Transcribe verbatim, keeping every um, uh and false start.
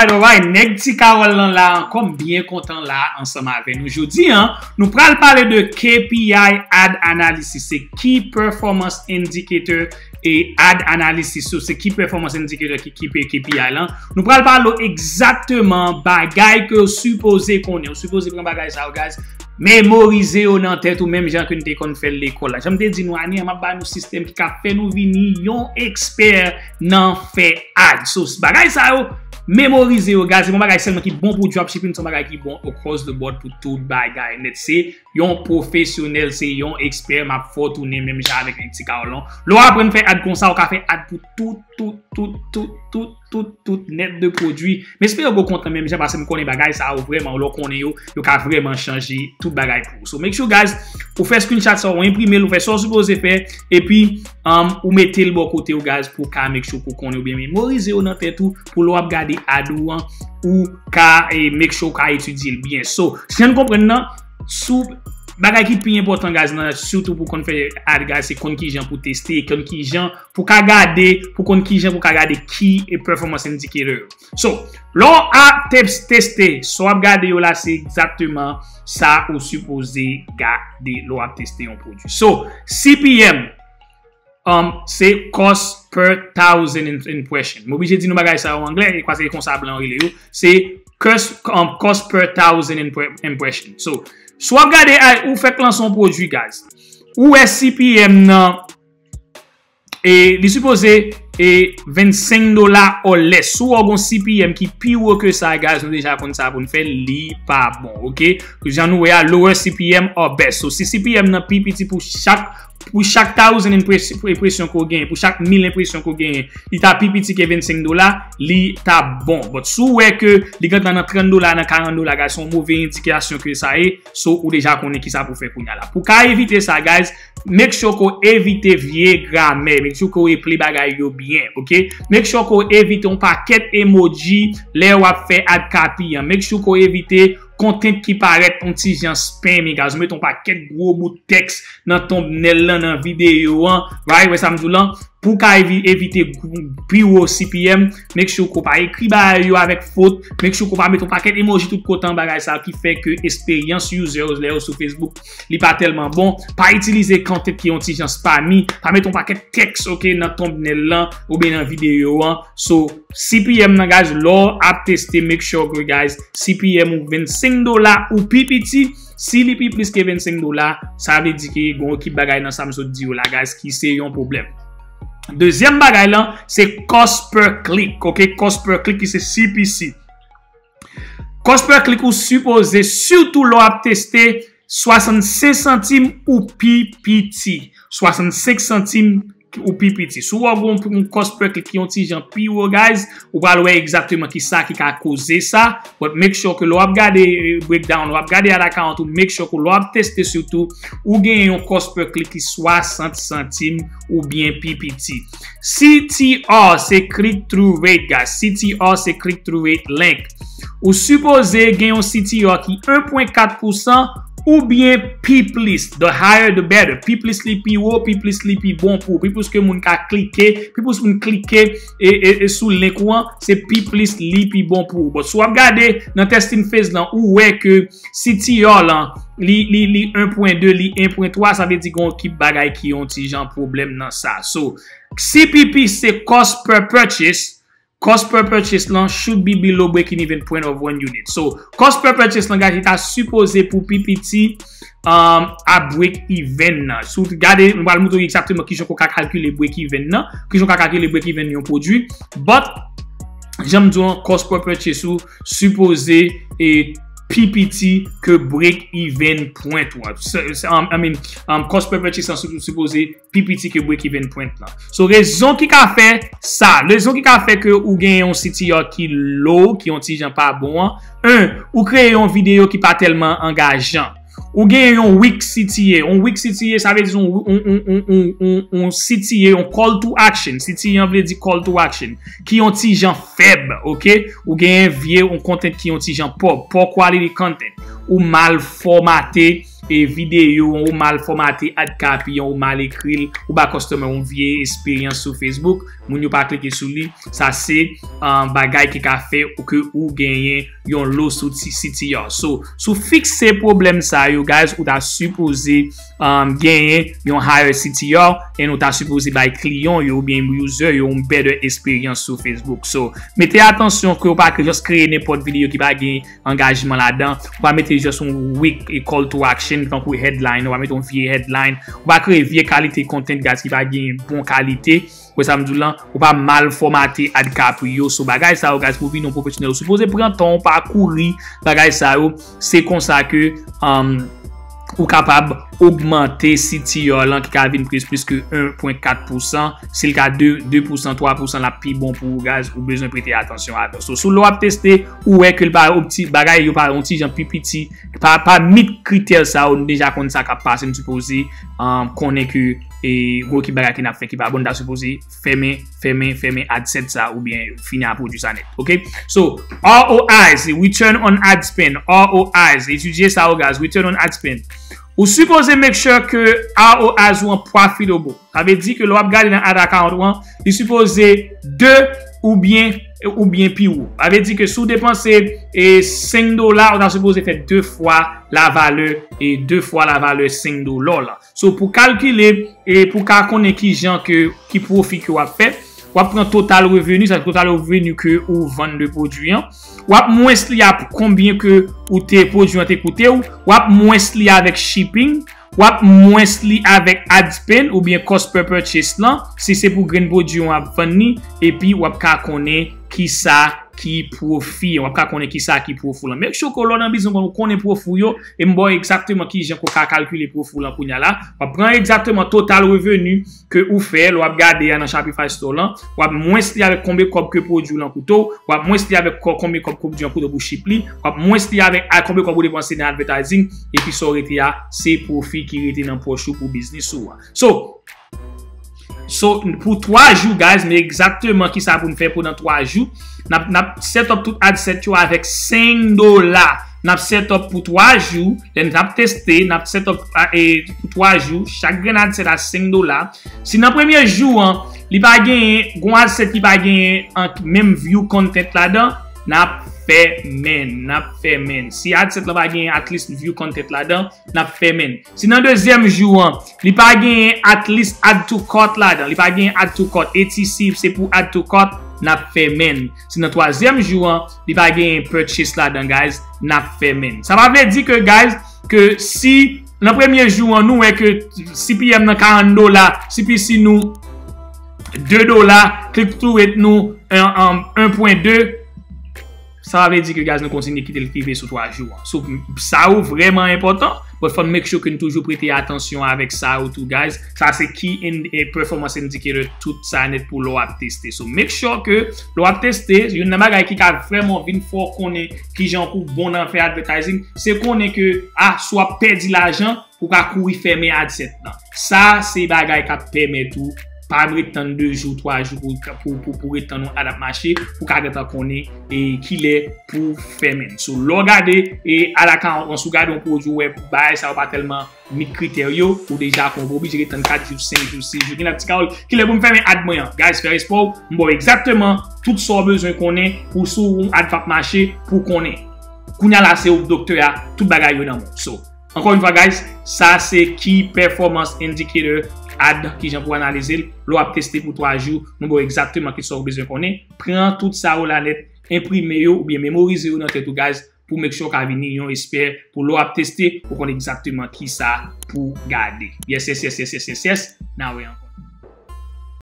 Alright, alright, nèg Ti Kawòl lan la ankò, m byen kontan la ansanm avè nou jodi a. Nou pral pale de K P I ad analysis, se Key Performance Indicator e ad analysis, so se Key Performance Indicator ki, ki K P I lan. Nou pral pale w egzakteman bagay ke w sipoze konnen. Ou sipoze pran bagay sa yo, guys. Memorize yo nan tèt ou, menm jan ke n te konn fè l lekòl la. Jan m te di nou, ane an, m ap ba nou sistèm ki ka fè nou vini yon ekspè nan fè ad. So, bagay sa yo, memorize yo, guys. Se yon bagay sèlman ki bon pou dropshipping, se yon bagay ki bon across the board pou tout bagay nèt. Se yon pwofesyonèl, se yon ekspè, m ap fè w tounen menm jan avèk nèg Ti Kawòl lan. Lè w aprann fè ad konsa, ou ka fè ad pou tout, tout, tout, tout, tout, tout, tout nèt de pwodui. M espere w kontan menm jan, paske m konnen bagay sa yo vrèman, lè w konnen yo, yo ka vrèman chanje tout bagay pou ou. So, make sure, guys, ou fè screenshot sa, ou enprime l, ou fè sa w sipoze fè, epi, um, ou mete l bò kote w, guys, pou w ka make sure ke w konnen, oubyen memorize yo nan tèt ou, pou lè w ap gade ad ou an, ou ka, eh, make sure w ka etidye l byen. So, si n konprann nan, sou bagay ki pi enpòtan, guys, nan, sitou pou konn fè ad, guys, se konn kijan pou teste, konn kijan pou ka gade, pou konn kijan pou ka gade key e performance indicator yo. So, lè w ap tes-, teste, sa w ap gade yo la, se egzakteman sa ou sipoze gade lè w ap teste yon pwodui. So, C P M, um, se cost per thousand im-, impression. M oblije di nou bagay sa yo anglè, e paske se konsa blan yo rele yo. Se cost, um, cost per thousand impre-, impression. So, si w ap gade, a, ou fèk lanse yon pwodui, guys. Ou wè C P M nan, e li sipoze, e vennsenk dola or less. Si w wè w gen yon C P M ki pi wo ke sa, guys, nou deja konn sa pou n fè, li pa bon, oke? Jan nou wè a, lower C P M or best. So, si C P M nan pi piti pou chak, pou chak thousand impression, impression ke w genyen, pou chak mil impression ke w genyen, li ta pi piti ke vennsenk dola, li ta bon. But si w wè ke li gentan nan trant dola, nan karant dola, guys, se yon move endikasyon ke sa ye. So, ou deja konnen kisa pou fè kounye a la. Pou ka evite sa, guys, make sure ke w evite vye gramè, make sure ke w eple bagay yo byen, oke? Make sure ke w evite yon pakèt emoji lè w ap fè ad copy an. Make sure ke w evite content ki parèt yon ti jan spammy, guys. Ou met yon pakèt gwo bout tèks nan thumbnail lan, nan videyo an, right? Wè sa m di w lan? Pou w ka evi-, evite gwo, pi wo C P M, make sure ke w pa ekri bagay yo avèk fot, make sure ke w pa met yon pakèt emoji tout kote an, bagay sa ki fè ke eksperyans user lè yo sou Facebook, li pa tèlman bon. Pa itilize content ki yon ti jan spammy, pa met yon pakèt tèks, oke, nan thumbnail lan oubyen nan videyo an. So, C P M nan, guys, lè w ap teste, make sure ke, guys, C P M ou vennsenk dola ou pi piti. Si li pi plis ke vennsenk dola, sa vle di ke gen yon ekip bagay nan sa m sot di yo la, guys, ki se yon pwoblèm. Dezyèm bagay lan, se cost per click, oke? Cost per click ki se C P C. Cost per click ou sipoze, sitou lè w ap teste, swasannsenk santim ou pi piti. Swasannsenk santim ou pi piti. Si w wè w gen yon cost per click ki yon ti jan pi wo, guys, ou pral wè egzakteman kisa ki ka koze sa. But make sure ke lè w ap gade, eh, breakdown, lè w ap gade ad account ou, make sure ke lè w ap teste sitou, ou gen yon cost per click ki swasant santim oubyen pi piti. C T R se click through rate, guys. C T R se click through rate link. Ou sipoze gen yon C T R ki en pwen kat pousan oubyen pi plis. The higher the better. Pi plis li pi wo, pi plis li pi bon pou ou. Pi plis ke moun ka klike, pi plis moun klike e, e, e sou link ou an, se pi plis li pi bon pou ou. But si w ap gade nan testing phase lan, ou wè ke C T R lan, li, li, li en pwen de, li en pwen twa, sa vle di gen yon ekip bagay ki yon ti jan pwoblèm nan sa. So, C P P se cost per purchase. Cost per purchase lan should be below breaking even point of one unit. So, cost per purchase lan, guys, li ta sipoze pou pi piti, um, a break even nan. Si w gade, m pral montre w egzakteman kijan w ka kalkile break even nan, kijan w ka kalkile break even yon pwodui. But, jan m di w, cost per purchase ou sipoze e pi piti ke break even point ou an. Se, se, um, I mean, um, cost per purchase lan sipoze pi piti ke break even point lan. So, rezon ki ka fè sa, rezon ki ka fè ke ou gen yon C T R ki low, ki yon ti jan pa bon an, en, ou kreye yon videyo ki pa tèlman angajan. Ou gen yon weak C T A. Yon weak C T A, sa vle di yon, yon, yon C T A, yon call to action. C T A an vle di call to action. Ki yon ti jan fèb, oke? Ou gen vye, yon content ki yon ti jan poor, poor quality content. ou mal fòmate e videyo, ou mal fòmate ad copy, ou mal ekri l, ou ba customer yon vye esperyans sou Facebook, moun yo pa klike sou li. Sa se um, bagay ki ka fè ou ke ou genyen yon low sou ti C T R. So, si w fikse pwoblèm sa yo, guys, ou ta sipoze um, genyen yon higher C T R, and ou ta sipoze bay kliyan yo oubyen user yo yon better experience sou Facebook. So, mete atansyon ke w pa just kreye nenpòt videyo ki pa gen angajman ladan. Ou pa mete just yon weak call to action, tankou headline, ou pa mete yon vye headline. Ou pa kreye vye kalite content, guys, ki pa gen bon kalite. Ou wè sa m di w lan, ou pa mal fòmate ad copy yo. So, bagay sa yo, guys, pou w vin yon pwofesyonèl, ou sipoze pran tan w, pa kouri bagay sa yo. Se konsa ke um, ou kapab ogmante C T R lan, ki ka vin plis, plis ke en pwen kat pousan. Si l ka de, de pousan, twa pousan, l ap pi bon pou ou, guys. Ou bezwen prete atansyon avè l. So, sou lè w ap teste, ou wè ke l pa opti, bagay yo pa yon ti jan pi piti, pa, pa meet kritè sa yo, nou deja konn sa k ap pase, nou sipoze um, konnen ke e gwo ki bagay ki n ap fè ki pa bon, n ta sipoze fèmen, fèmen, fèmen ad set sa oubyen fini a pwodui sa nèt. Ok? So, R O Is, return on ad spend, R O Is, etidye sa yo, guys, return on ad spend. Ou sipoze make sure ke R O Is ou an profitable. Sa vle di ke lè w ap gade nan ad account ou an, li sipoze de oubyen, oubyen pi wo. Sa vle di ke si w depanse e senk dola, ou ta sipoze fè de fwa lavalè, e de fwa lavalè senk dola w la. So, pou kalkile, e pou ka konnen ki jan ke, ki pwofi ke w ap fè, w ap pran total reveni, sa total reveni ke ou vann de pwodui an. W ap mwens li a konbyen ke ou te pwodui an te koute w. W ap mwens li avèk shipping. W ap mwens li avèk ad spend oubyen cost per purchase lan, si se pou grenn pwodui w ap vann li, epi w ap ka konnen kisa ki pwofi, w ap ka konnen kisa ki pwofi w lan. Make sure ke lè w nan biznis ou konnen pwofi w yo, e m ba w egzakteman kijan ke w ka kalkile pwofi w lan kounye a la. W ap pran egzakteman total reveni ke ou fè, lè w ap gade a nan Shopify Store lan, w ap mwens li avèk konbyen kòb ke pwodui w lan koute w, w ap mwens li avèk kò-, konbyen kòb pwodui an koute w pou ship li, w ap mwens li avèk a konbyen kòb ou depanse nan advertising, epi sa w rete a, se pwofi ki rete nan pòch ou pou biznis ou a. So, So, pou twa jou, guys, men egzakteman kisa pou n fè pandan twa jou. N ap, n ap set up tout ad set yo avèk senk dola. N ap set up pou twa jou. Lè n ap teste, n ap set up a, e, pou twa jou. Chak grenn ad set a senk dola. Si nan premye jou an, li pa genyen, gon ad set ki pa genyen an, menm view content ladan, n ap fèmen, n ap fèmen. Si ad set la pa genyen at least view content ladan, n ap fèmen. Si nan dezyèm jou an, li pa genyen at least add to cart ladan, li pa genyen add to cart, A T C se pou add to cart, n ap fèmen. Si nan twazyèm jou an, li pa genyen purchase ladan, guys, n ap fèmen. Sa pa vle di ke, guys, ke si nan premye jou an, nou wè ke C P M nan karant dola, C P C nou de dola, click through rate nou, en, en, en pwen de, sa vle di ke, guys, nou kontinye kite l rive sou twa jou an. So, sa yo vrèman enpòtan, but fò n make sure ke n toujou prete atansyon avèk sa yo tou, guys. Sa se key in, e, performance indicator, tout sa nèt pou lè w ap teste. So, make sure ke lè w ap teste, youn nan bagay ki ka vrèman vin fè w konnen kijan pou w bon nan fè advertising, se konnen ke, a, si w ap pèdi lajan, pou ka kouri fèmen ad set lan. Sa se bagay k ap pèmèt ou pa ret tann de jou, twa jou pou, pou, pou, pou ret tann yon ad ap mache, pou ka gentan konnen e kilè pou fèmen. So, lè w gade e ad account lan, si w gade yon pwodui, w wè bagay sa yo pa tèlman meet kritè yo, ou deja konn, ou pa oblije ret tann kat jou, senk jou, sis jou. Gen nèg ap di, "Carol, kilè pou m fèmen ad mwen an?" Guys, fè respè w, m ba w egzakteman tout sa w bezwen konnen pou si yon ad p ap mache, pou konnen. Kounye a la, se ou k doktè a, tout bagay yo nan men w. So, Ankò yon fwa, guys, sa se key performance indicator ad, kijan pou analize l. Lè w ap teste pou twa jou, nou ba w egzakteman kisa w bezwen konnen. Pran tout sa yo la nèt, enprime yo oubyen memorize yo nan tèt ou, guys, pou make sure w ka vini yon espè pou lè w ap teste, ou konn egzakteman kisa pou gade. Yes, yes, yes, yes, yes, yes, yes. N a wè an.